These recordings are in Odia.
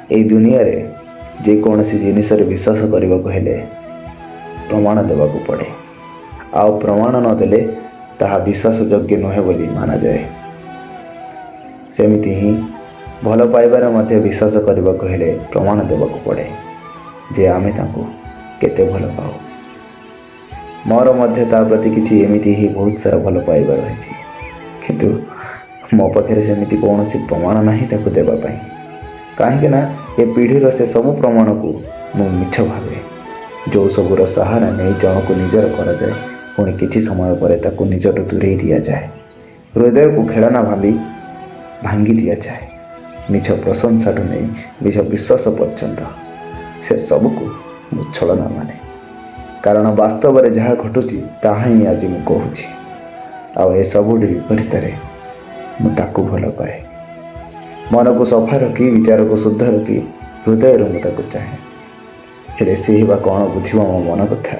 ଏଇ ଦୁନିଆରେ ଯେକୌଣସି ଜିନିଷରେ ବିଶ୍ୱାସ କରିବାକୁ ହେଲେ ପ୍ରମାଣ ଦେବାକୁ ପଡ଼େ, ଆଉ ପ୍ରମାଣ ନଦେଲେ ତାହା ବିଶ୍ୱାସଯୋଗ୍ୟ ନୁହେଁ ବୋଲି ମାନାଯାଏ। ସେମିତି ହିଁ ଭଲ ପାଇବାରେ ମଧ୍ୟ ବିଶ୍ୱାସ କରିବାକୁ ହେଲେ ପ୍ରମାଣ ଦେବାକୁ ପଡ଼େ ଯେ ଆମେ ତାଙ୍କୁ କେତେ ଭଲ ପାଉ। ମୋର ମଧ୍ୟ ତା ପ୍ରତି କିଛି ଏମିତି ହିଁ ବହୁତ ସାରା ଭଲ ପାଇବା ରହିଛି, କିନ୍ତୁ ମୋ ପାଖରେ ସେମିତି କୌଣସି ପ୍ରମାଣ ନାହିଁ ତାକୁ ଦେବା ପାଇଁ, କାହିଁକି ନା ଏ ପିଢ଼ିର ସେ ସବୁ ପ୍ରମାଣକୁ ମୁଁ ମିଛ ଭାବେ, ଯେଉଁ ସବୁର ସାହାରା ନେଇ ଜଣକୁ ନିଜର କରାଯାଏ, ପୁଣି କିଛି ସମୟ ପରେ ତାକୁ ନିଜଠୁ ଦୂରେଇ ଦିଆଯାଏ, ହୃଦୟକୁ ଖେଳନା ଭାବି ଭାଙ୍ଗି ଦିଆଯାଏ। ମିଛ ପ୍ରଶଂସାଠୁ ନେଇ ମିଛ ବିଶ୍ୱାସ ପର୍ଯ୍ୟନ୍ତ ସେ ସବୁକୁ ମୁଁ ଛଳନା ମାନେ, କାରଣ ବାସ୍ତବରେ ଯାହା ଘଟୁଛି ତାହା ହିଁ ଆଜି ମୁଁ କହୁଛି। ଆଉ ଏସବୁଠି ବିପରୀତରେ ମୁଁ ତାକୁ ଭଲ ପାଏ। ମନକୁ ସଫା ରଖି, ବିଚାରକୁ ଶୁଦ୍ଧ ରଖି ହୃଦୟରୁ ମୁଁ ତାକୁ ଚାହେଁ। ହେଲେ ସେ ବା କ'ଣ ବୁଝିବ ମୋ ମନ କଥା?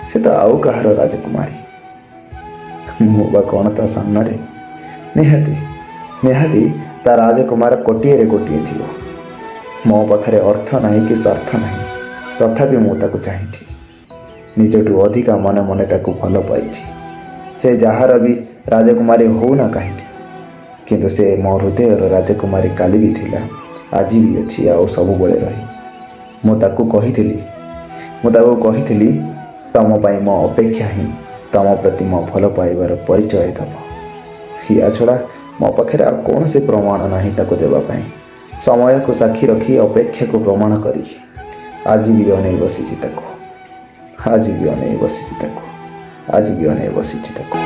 ସେ ତ ଆଉ କାହାର ରାଜକୁମାରୀ, ମୁଁ ବା କ'ଣ ତା ସାମ୍ନାରେ? ନିହାତି ନିହାତି ତା ରାଜକୁମାର କୋଟିଏରେ ଗୋଟିଏ ଥିବ। ମୋ ପାଖରେ ଅର୍ଥ ନାହିଁ କି ସ୍ୱାର୍ଥ ନାହିଁ, ତଥାପି ମୁଁ ତାକୁ ଚାହିଁଛି। ନିଜଠୁ ଅଧିକା ମନେ ମନେ ତାକୁ ଭଲ ପାଇଛି। ସେ ଯାହାର ବି ରାଜକୁମାରୀ ହଉନା କାହିଁକି, କିନ୍ତୁ ସେ ମୋ ହୃଦୟର ରାଜକୁମାରୀ କାଲି ବି ଥିଲା, ଆଜି ବି ଅଛି, ଆଉ ସବୁବେଳେ ରହି। ମୁଁ ତାକୁ କହିଥିଲି, ତମ ପାଇଁ ମୋ ଅପେକ୍ଷା ହିଁ ତମ ପ୍ରତି ମୋ ଭଲ ପାଇବାର ପରିଚୟ ଦେବ। ୟା ଛଡ଼ା ମୋ ପାଖରେ ଆଉ କୌଣସି ପ୍ରମାଣ ନାହିଁ ତାକୁ ଦେବା ପାଇଁ। ସମୟକୁ ସାକ୍ଷୀ ରଖି, ଅପେକ୍ଷାକୁ ପ୍ରମାଣ କରି ଆଜି ବି ଅନେଇ ବସିଛି ତାକୁ, ଆଜି ବି ଅନେଇ ବସିଛି ତାକୁ, ଆଜି ବି ଅନେଇ ବସିଛି ତାକୁ।